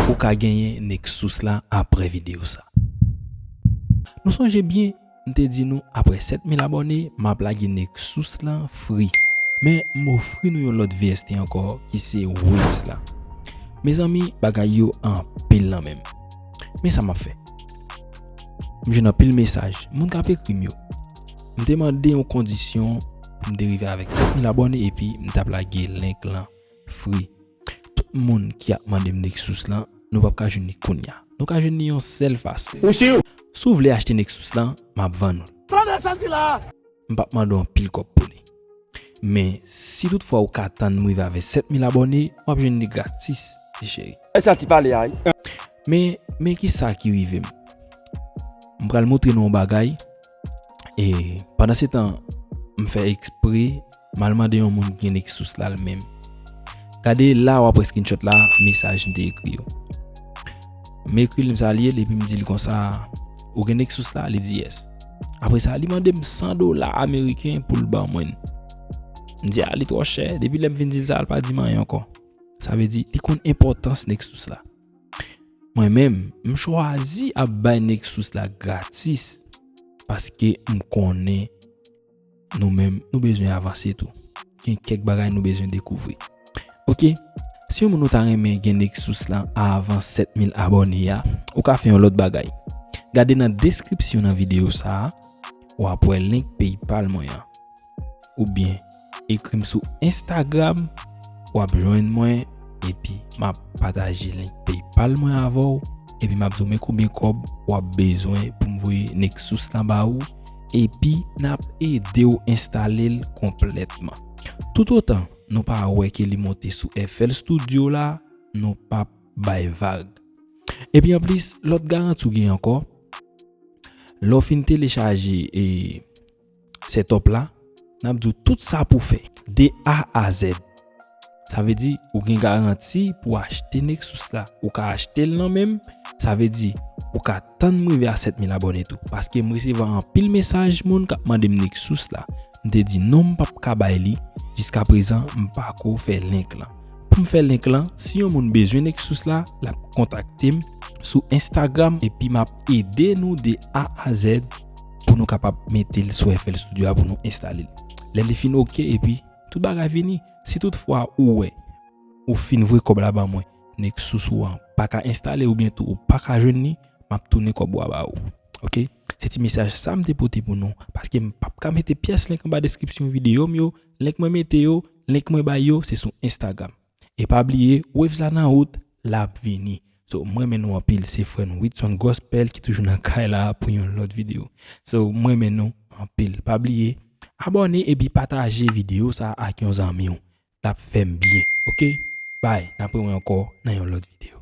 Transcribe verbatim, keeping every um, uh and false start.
Ou ka genyen Nexus la apre videyo sa. Nou sonje byen, m te di nou apre sèt mil abòne, m ap lage Nexus lan free. Men m ofri nou yon lòt V S T ankò ki se Waves la. Mezanmi, bagay yo anpil nan men m. Men sa m ap fè. M jwenn anpil mesaj, moun k ap ekri m yo. M te mande yon kondisyon pou m te rive avèk sèt mil abòne epi m t ap lage link lan free. Tout moun ki ap mande m Nexus lan, nou p ap ka jwenn li kounya. Nou ka jwenn li yon sèl fason. Ou si? Si w vle achte Nexus lan, m ap vann ou l. Tande sa sila! M p ap mande w anpil kòb pou li. Men, si toutfwa ou ka tann m rive avèk sèt mil abòne, w ap jwenn li gratis, ti cheri. E sa ti pale a, wi. Men, men ki sa ki rive m. M pral montre nou yon bagay. E pandan se tan, m fè ekspre, m al mande yon moun ki gen Nexus la l menm. Gade la, w ap wè screenshot la, mesaj m te ekri yo. M ekri l, m salye l, epi m di l konsa, ou gen Nexus la? Li di yes. Apre sa, li mande m san dola ameriken pou l ban mwen. M di a, li twò chè. Depi lè m fin di l sa, l pa di m anyen ankò. Sa vle di, li konn enpòtans Nexus la. Mwen menm, m chwazi ap bay Nexus la gratis paske m konnen nou menm, nou bezwen avanse tou. Gen kèk bagay nou bezwen dekouvri. Oke, si yon moun ou ta renmen gen Nexus lan avan sèt mil abòne a, ou ka fè yon lòt bagay. Gade nan deskripsyon nan videyo sa a, w ap wè link PayPal mwen an. Oubyen ekri m sou Instagram, w ap jwenn mwen, epi m ap pataje link PayPal mwen avè w, epi m ap di w men konbyen kòb w ap bezwen pou m voye Nexus lan ba ou, epi n ap ede w enstale l konplètman. Toutotan nou pa wè ke li monte sou F L Studio la, nou p ap bay vag. Epi anplis, lòt garanti w gen ankò, lè w fin telechaje e setup la, n ap di w tout sa pou fè, de A a Z. Sa vle di, ou gen garanti pou achte Nexus la. Ou ka achte l nan men m, sa vle di, ou ka tann m rive a sèt mil abòne tou. Paske m resevwa anpil mesaj moun k ap mande m Nexus la. M te di non, m p ap ka bay li. Jiskaprezan, m pako fè link lan. Pou m fè link lan, si yon moun bezwen Nexus la, l ap kontakte m sou Instagram, epi m ap ede nou de A a Z pou nou kapab mete l sou F L Studio a pou nou enstale l. Lè li fin oke, epi tout bagay fini. Si toutfwa ou wè, ou fin voye kòb la ban mwen, Nexus ou an pa ka enstale oubyen tou ou pa ka jwenn li, m ap tounen kòb ou a ba ou. Oke? Se ti mesaj sa m te pote pou nou, paske m p ap ka mete pyès link anba deskripsyon videyo m yo, link mwen mete yo, link mwen bay yo, se sou Instagram. E pa bliye, Waves la nan wout, l ap vini. So, m renmen nou anpil, se frè nou Whitson Gospel ki toujou nan kay la pou yon lòt videyo. So, m renmen nou anpil. Pa bliye, abòne epi pataje videyo sa ak yon zanmi w. L ap fè m byen, oke? Bye, n ap wè ankò nan yon lòt videyo.